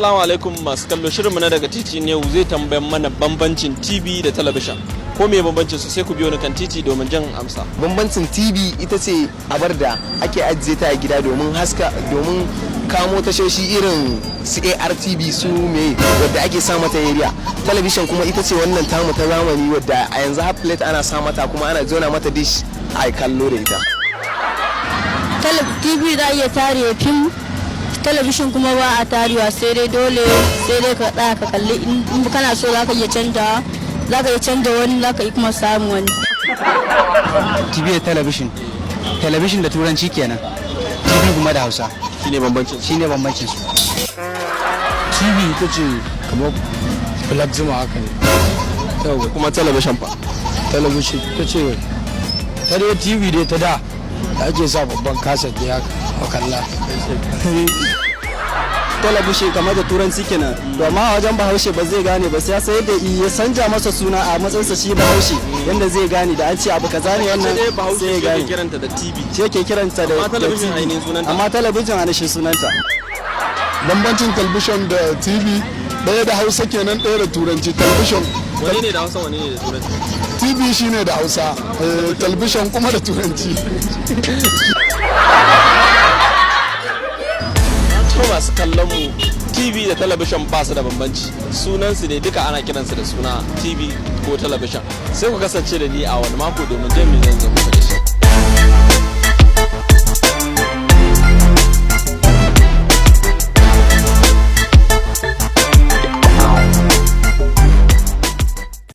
Assalamu alaikum masu kallo, shirinmu na Daga Titi ne zai tambayan mana bambancin TV da talabishin. Ko me bambancin su? Sai ku biyo ni kan titi domin jin amsa. Bambancin TV ita ce abar da ake ajiye ta a gida domin haska, domin kamo tashoshi irin su ARTV, su me wadda ake sa mata aerial. Talabishin kuma ita ce wannan tamu ta zamani, wadda a yanzu har plate ana sa mata, kuma ana jona mata dish a kallo da ita. TV za a iya tare fim, talabishin kuma ba a tarewa, sai dai dole sai dai ka tsaya ka kalli. In kana so za ka iya canja, za ka iya canja wani, za ka iya kuma samun wani. TV da talabishin. Talabishin da Turanci kenan, TV kuma da Hausa. Shine bambancin su. Shine bambancin su. TV ita ce kamar plasma haka ne. Yau. Kuma talabishin fa? Talabishin ita ce ta dai TV dai ta da da ake sa babban kaset da haka a kalla. Talabishin kamar da Turanci kenan, to amma a wajen Bahaushe ba zai gane ba, sai ya sai yadda ya sanja masa suna a matsayinsa shi Bahaushe, yanda zai gane da an ce abu kaza ne wannan. Sai dai Bahaushe sai ya shi ke gane. kiranta da TV. Shi yake kiranta da Amma talabijin da TV. ainihin sunanta. Amma talabijin ainihin sunanta. Bambancin talabishin da TV, ɗaya da Hausa kenan, ɗaya da Turanci. Talabishin. Wani ne da Hausa, wani ne da Turanci? TV shine da Hausa, talabishin kuma da Turanci. To masu kallon mu, TV da talabishin ba su da bambanci. Sunansu ne duka ana kiransu da suna TV ko talabishin. Sai ku kasance da ni a wani mako domin jin me zan zo muku da shi.